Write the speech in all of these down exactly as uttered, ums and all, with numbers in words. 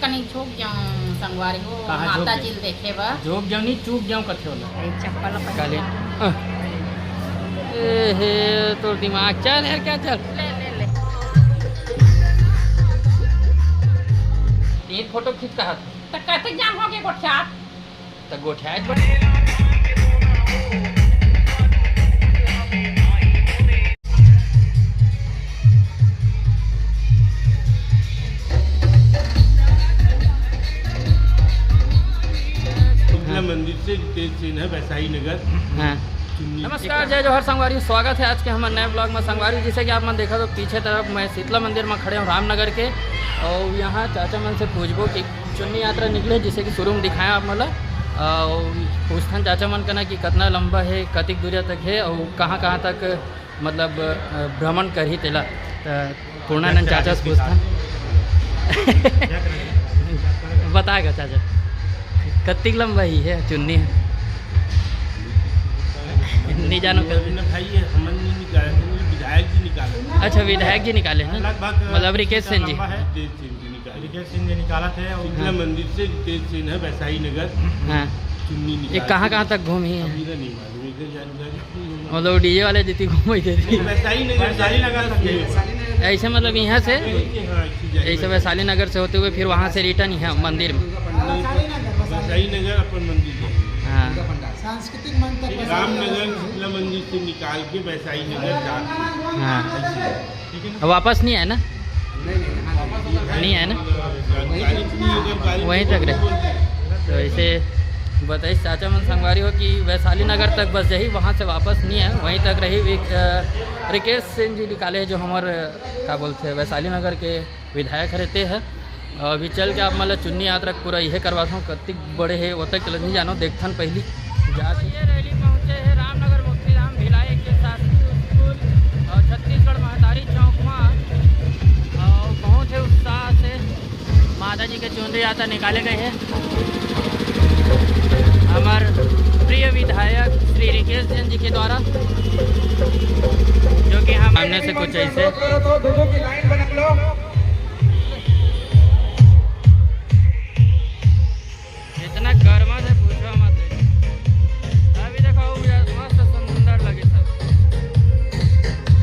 नहीं, झोंक जाऊं संगवारी हो, कहाँ झोंक माता जाऊं? जी ल देखे बर। झोंक जाऊं नहीं, चूक जाऊं कथे वाला। ए, चप्पल अपन काली। जा। अह। ए हे, तोर दिमाग चल यार, क्या चल? ले, ले, ले। तीन फोटो खींच कहा था। त कते जान हो के गोठियात? त गोठियात बड़। शुक्ला मंदिर से रितेश सेन है, वैशाली नगर। हाँ। चुन्नी। नमस्कार, जय जोहार संगवारी, स्वागत है आज के हमर नए vlog में। संगवारी, जैसे कि आप मन देखा तो पीछे तरफ मैं शीतला मंदिर में खड़े हूँ रामनगर के, और यहाँ चाचा मन से पूछबो कि चुन्नी यात्रा निकले, जैसे कि शुरू में दिखाया आप मन ला, और पूछथन चाचा मन कना कि कतना लंबा है, कतिक दूरिया तक है और कहाँ कहाँ तक मतलब, अ, भ्रमण करही तेला। त पूर्णानंद चाचा से पूछथन। बताएगा चाचा, कतिक लंबा ही है चुन्नी है? नहीं जानो कर। ना भाई, ये हमन नहीं निकाले, विधायक जी निकाले। अच्छा, विधायक जी निकाले हैं ना? लगभग मतलब रिकेश सेन जी। लंबा है। रिकेश सेन जी निकाले। रिकेश सेन जी निकाला थे और शुक्ला मंदिर से रितेश सेन है, वैशाली नगर। हाँ। चुन्नी ये निकाल कहाँ के। कहाँ तक घूमी है? अभी तो नहीं मालूम, इधर जानकारी नहीं है। मतलब डीजे वाले जितनी घूमी थे। नहीं, वैशाली नगर, वैशाली नगर तक गए। ऐसे मतलब यहाँ से, हाँ, ऐसे जाइए। ऐसे वैशाली नगर से होते हुए फिर वहाँ से रिटर्न यहाँ मंदिर में। वैशाली नगर अपन मंदिर गए। हाँ। रामनगर शुक्ला मंदिर से निकाल के वैशाली नगर जा। हाँ। ठीक है ना? अब वापस नहीं आए ना? नहीं, नहीं, यहाँ नहीं। नहीं आए ना? जानकारी नहीं है, जानकारी वहीं तक रहे। तो ऐसे बताइस चाचा मन संगवारी हो कि वैशाली नगर तक बस जाही, वहाँ से वापस नहीं आए, वहीं तक रही। एक, अ, रिकेश सेन जी निकाले हैं, जो हमर, अ, का बोलते हैं, वैशाली नगर के विधायक रहते हैं। और अभी चल के आप मन ला चुन्नी यात्रा पूरा इहे करवाथों, कतिक बड़े हे ओतक के नहीं जानो, देखथन पहली जा। तो ये रैली पहुँचे है रामनगर मुक्तिधाम भिलाई के शासकीय स्कूल और छत्तीसगढ़ महतारी चौक में, और बहुत ही उत्साह से माता जी के चुनरी यात्रा निकाले गए हैं हमार प्रिय विधायक श्री रिकेश जैन जी के द्वारा, जो कि हम सामने से कुछ ऐसे। इतना गर्मा से पूछो मत। अभी देखो, मस्त सुंदर लगे सब।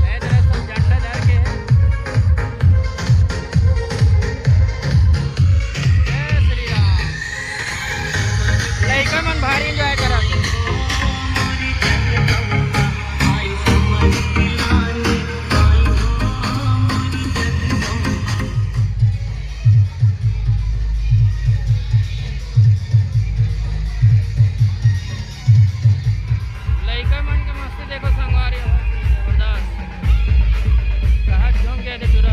ए तरह सब झंडा धर के है। जय श्री राम। लइका मन भारी enjoy करत। लइका मन के मस्ती देखो संगवारी हो, जबरदस्त। कहाँ झूम गया थे पूरा।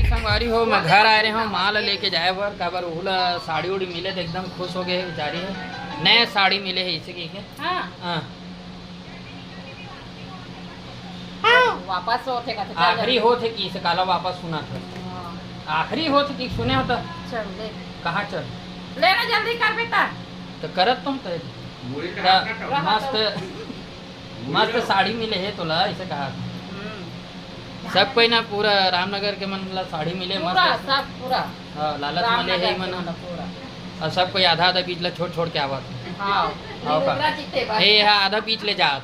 संगवारी हो, मैं घर आए रहे हूँ माँ ला लेके जाए बर, काबर ओहू ला साड़ी उड़ी मिले तो एकदम खुश हो गए बेचारी है। नए साड़ी मिले है इसे के। हाँ। हाँ। हाँ। वापस होथे का तो आखिरी होथे कि इसे काला वापस सुना था। हाँ। आखिरी होथे कि सुने होता। चल ले। कहाँ चल? लेना जल्दी कर बेटा। तो करत तुम तो। मस्त। मस्त साड़ी मिले हे तोला, ऐसे कहा। हम्म। सब कोई ना, पूरा रामनगर के मन ला साड़ी मिले, पूरा, मस्त। सब पूरा। हाँ, लालच में ले हे रामनगर मन। के मन पूरा। और सब कोई आधा आधा बीच ला छोड़ छोड़ के आवत। हाँ। और का? पूरा जीते बस। ए, हाँ, आधा बीच ले जात।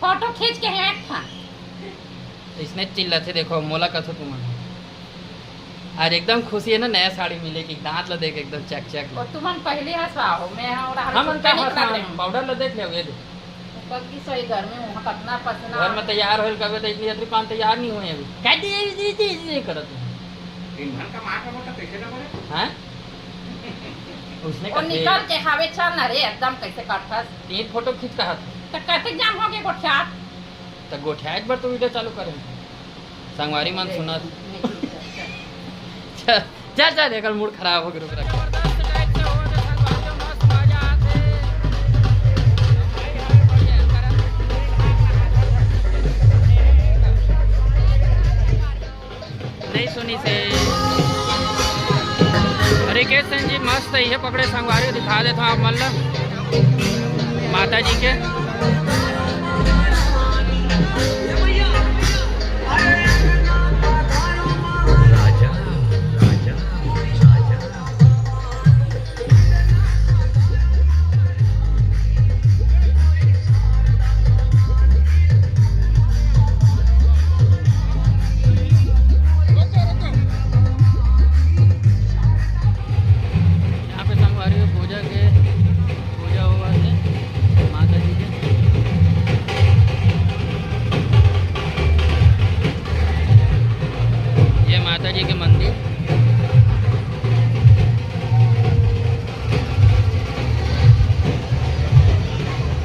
फोटो खींच के है एक ठा। इसने चिल्लाथे, देखो, मोला कथो तुमन। आज एकदम खुशी है ना, नया साड़ी मिले कि दांत ला देख एकदम चक चक। और तुमन पहली हंसवाओ, मैं हाँ, और हमन का पहली हंसवाओ, लग रहे हैं। पाउडर ला देख ले, ये दे। ऊपर की सोई गर्मी में कतना पसीना। घर में तैयार होल कबे तो इतनी जल्दी पान तैयार नहीं हुए अभी। क्या जी, जी, जी, जी, जी करत है। दिन भर का मार का मोटा कैसे ना करे? हाँ? उसने वो कहा निकल के हावे चल ना रे, एकदम कैसे काटस। तीन फोटो खींच कहा था। तो कैसे जाम हो गए गोठियात? त गोठियाए बर तो वीडियो चालू करे। संगवारी मन सुनत। चल, चल, चल, एकर मूड खराब हो गए, रुक, रुक। जबरदस्त टाइप से हो गए संगवारी, मस्त मजा आते। ये पकड़े संगवारी, दिखा देता हूँ आप मन ला माता जी के। यहाँ पे संगवारी में पूजा के, पूजा हुआ है माता जी के। ये माता जी के मंदिर।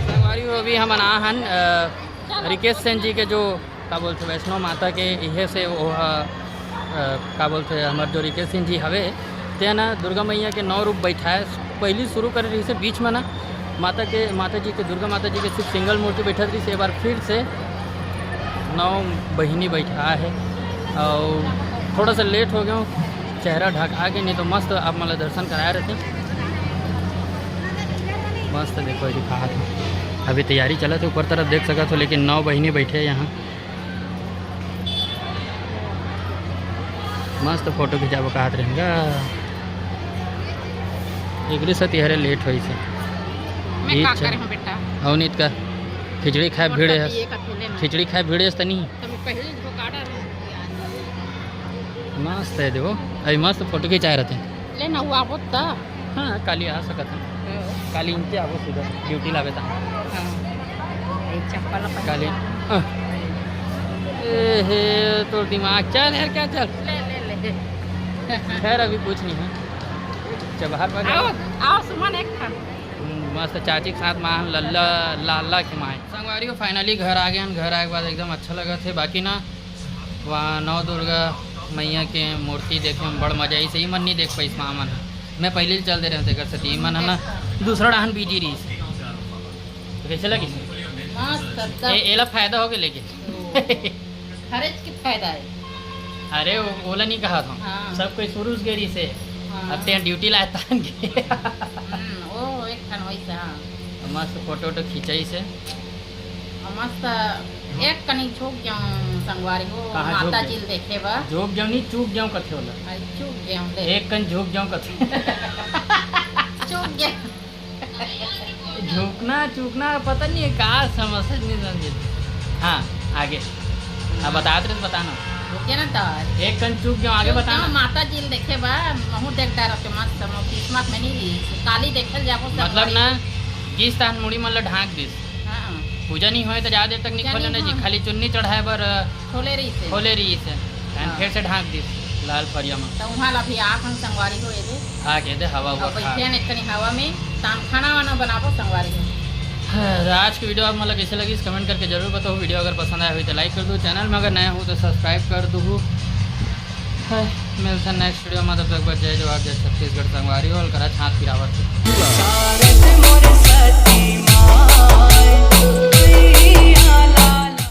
संगवारी हो, अभी हमन आ हन, अ, रिकेश सेन जी के जो का बोलथे, वैष्णो माता के इहे से वो ह, अ, का बोलथे, हमर जो रिकेश सिंह जी हवे, ते ना दुर्गा मैया के नौ रूप बैठाए। पहली शुरू करे रहिसे बीच में ना माता के, माता जी के, दुर्गा माता जी के सिर्फ सिंगल मूर्ति बैठत रहिसे, एक बार फिर से नौ बहिनी बैठा है। और थोड़ा सा लेट हो गया हूँ, चेहरा ढका के, नहीं तो मस्त आप मन ला दर्शन कराए रहते। मस्त देखो, ये दिखात हे, अभी तैयारी चलत हे, ऊपर तरफ देख सकत हो, लेकिन नौ बहिनी बैठे हे यहाँ। मस्त फोटो खिंचाबो कहत रहेंगा। एकरे सेती हरे लेट होइस हे। मैं का अच्छा। करे हूँ बेटा? अउ नित का खिचड़ी खाए और भीड़े सब्जी हस। एक अकेले में। खिचड़ी खाए भीड़े हस तनी। तो मैं पहले ही धोखा डाल रही हूँ। मस्त हे देखो, अभी मस्त फोटो खिंचाए रहते हैं। ले ना, वो आवत था। हाँ, काली आ सकत हे। हाँ। काली इनके आवो सीधा, ड्यूटी लावे ता। हाँ। ये चप्पल अपन काली, हाँ। ए हे, तो दिमाग चल यार, क्या चल? ले, ले, ले। खैर, अभी कुछ नहीं है। अच्छा, बाहर बाहर आओ, आओ सुमन, एक खान। हम्म, मस्त चाची के साथ मान लल्ला, लाला के माए। संगवारी हो, finally घर आ गए हैं। घर आए के बाद एकदम अच्छा लगा थे। बाकी ना, वहाँ नौ दुर्गा मैया के मूर्ति देखे में बड़ मजा आइस। ई मन नहीं देख पाइस माँ मन ह। मैं पहले ही चल दे रहे थे घर से, ई मन ह ना दूसरा डहान बिजी रहिस। तो कैसे लगिस? मस्त एकदम। ए, एला फायदा हो गया लेकिन। हर एक के फायदा है। अरे, वो, ओला नहीं कहा था। हाँ। सब कोई शुरू से गई से। हाँ। अब ते ड्यूटी लाए तान के। हम्म, वो एक ठन वैसे, हाँ। मस्त फोटो वोटो खींचाई से। मस्त एक कनी झुक गयो संगवारी हो, कहाँ झुक माता गए? जी ल देखे बर। झुक गयो नहीं, चूक गयो कथे ओला। अरे चूक गयो ले। एक कन झुक गयो कथे। चूक गयो। झुकना चूकना पता नहीं है का समझ नहीं समझे। हाँ, आगे। अब बतात रहे तो बताना। रुके ना तो। एक कन चूक गयो, आगे चूक बताना। गयो, माता जी ल देखे बर, महू देख डारत मस्त, महू किस्मत में नहीं रही। काली देखे ल जाबो मतलब संगवारी। ना, किस तान मुड़ी मन ल ढांक दिस। हाँ। पूजा नहीं होए तो ज्यादा देर तक नहीं पूजा खोले नहीं ना जी, होए। खाली चुन्नी चढ़ाए बर, अ, खोले रहिस हे। खोले रहिस हे। तहन हाँ। फिर से ढांक दिस लाल फरिया में। तो वहाँ ला भी आखन संगवारी हो एदे। आ के दे हवा हुआ अब खा। बैठे हैं इतनी हवा में, तान खाना वाना बनाबो संगवारी हो। हाँ, तो आज की वीडियो आप मतलब कैसे लगी, इस कमेंट करके जरूर बताओ। वीडियो अगर पसंद आया हुई तो लाइक कर दो, चैनल में अगर नया हो तो सब्सक्राइब कर दो। हाँ, मिलते हैं नेक्स्ट वीडियो में, तब तक बस जय जोहार, जय छत्तीसगढ़ संगवारी हो, और करा छात पिरावत।